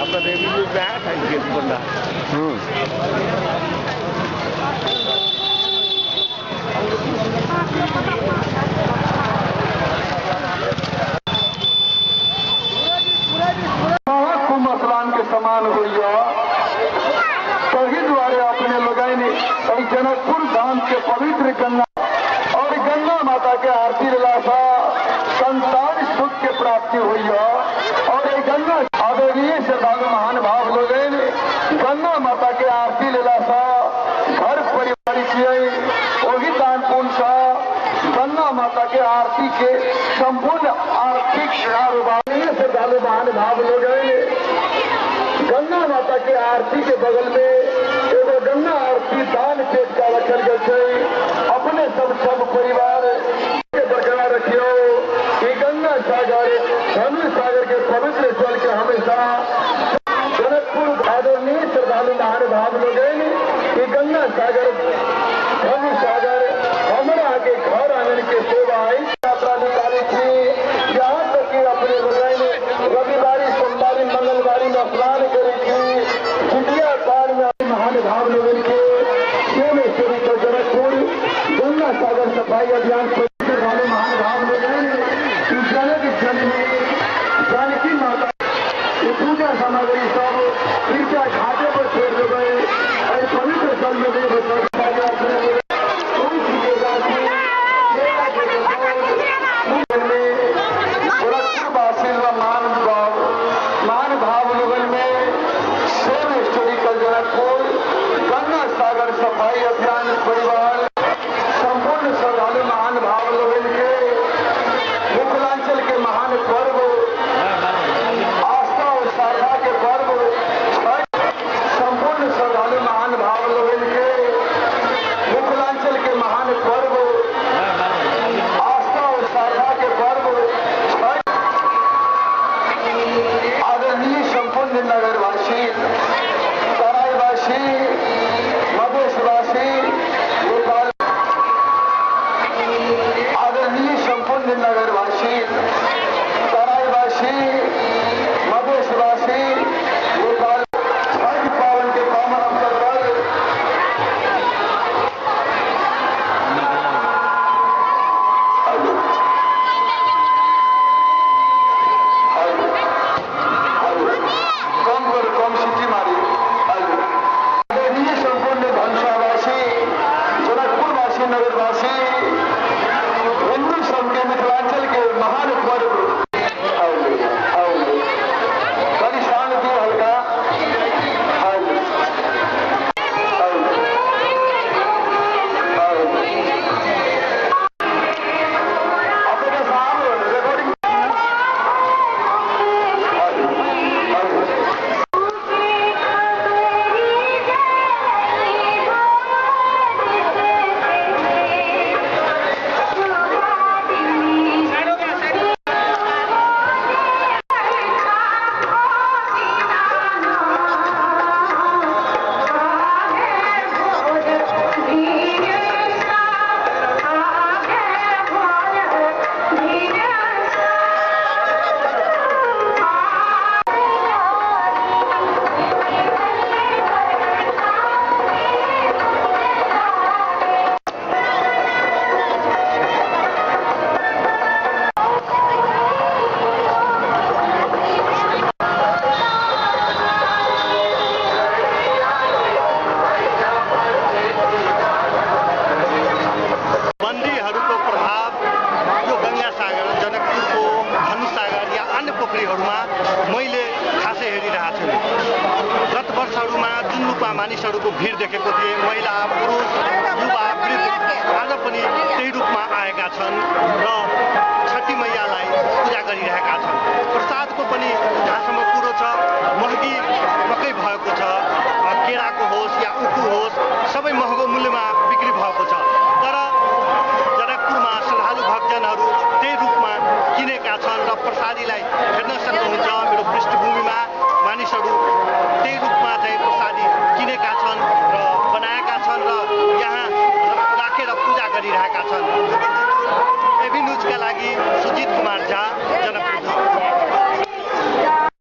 आपका रिव्यू में था इसके बंदा। कुंभ स्नान के समान हो तही द्वारे अपने लोगन जनकपुर धाम के पवित्र गंगा और गंगा माता के आरती सा संतान सुख के प्राप्ति हुई और गंगा आदरणीय श्रद्धालु महान भाव लोगन गंगा माता के आरती लेला सा घर परिवार वही दान पुण्य सा गंगा माता के आरती के संपूर्ण आर्थिक कारोबार श्रद्धालु महान भाव लोगन गंगा माता के आरती के बगल में एगो गंगा आरती दान पेट का रखल गए अपने सब सब परिवार के बरकरार रखियो कि गंगा सागर धनु सागर के पवित्र जल के हमेशा जनकपुर आदरणीय श्रद्धालु महानुभाव लोगन कि गंगा सागर धनु सागर हमारा के घर आंगन के सेवा यात्रा निकाली थी। यहाँ तक कि अपने लोगन रविवारी सोमवारी मंगलवारी में स्नान करी थी जितिया पार में महानुभाव लोगन के सेवे को जनकपुर गंगा सागर सफाई अभियान वाले महानुभाव लोगन जनक जननी जानकी माता पूजा सामग्री सब कृपया घाटे पर छोड़ दे और पवित्र जल में मान भाव लोगन में सेव हिस्टोरिकल जनकपुर गंगा सागर सफाई अभियान परिवार संपूर्ण श्रद्धालु महान भाव लोगन के मिथिलांचल के महान पर्व आस्था और श्रद्धा के पर्व संपूर्ण श्रद्धालु महान भाव लोगन के मिथिलांचल के महान पर्व आस्था और श्रद्धा के पर्व आदरणीय संपूर्ण नगरवासी तराईवासी मधेशवासी नेपाल आदरणीय संपूर्ण नगरवासी तराईवासी मधेशवासी नेपाल छठ पावन के पावन अवसर पर कम करो कम सिटी मारी। आदरणीय संपूर्ण धनुषावासी जनकपुरवासी नगरवासी हिंदू संघ के मिथिलांचल के महान पर्व परेशान भी हल्का अपने साहब रिकॉर्डिंग बन्दीहरूको प्रभाव यो गङ्गा सागर जनकपुरको धनु सागर या अन्य पोखरीहरूमा मैले खासै हेरिरहेको छु। गत वर्षहरूमा जुन रूपमा मानिसहरूको भिड देखेको थिएँ, महिला पुरुष युवा वृद्ध आज पनि त्यही रूपमा आएका छन् र छठी मैयालाई पूजा गरिरहेका छन्। प्रसादको पनि जहाँसम्म कुरो छ महँगी पक्कै भएको छ, केराको होस् या उखु होस् सबै महँगो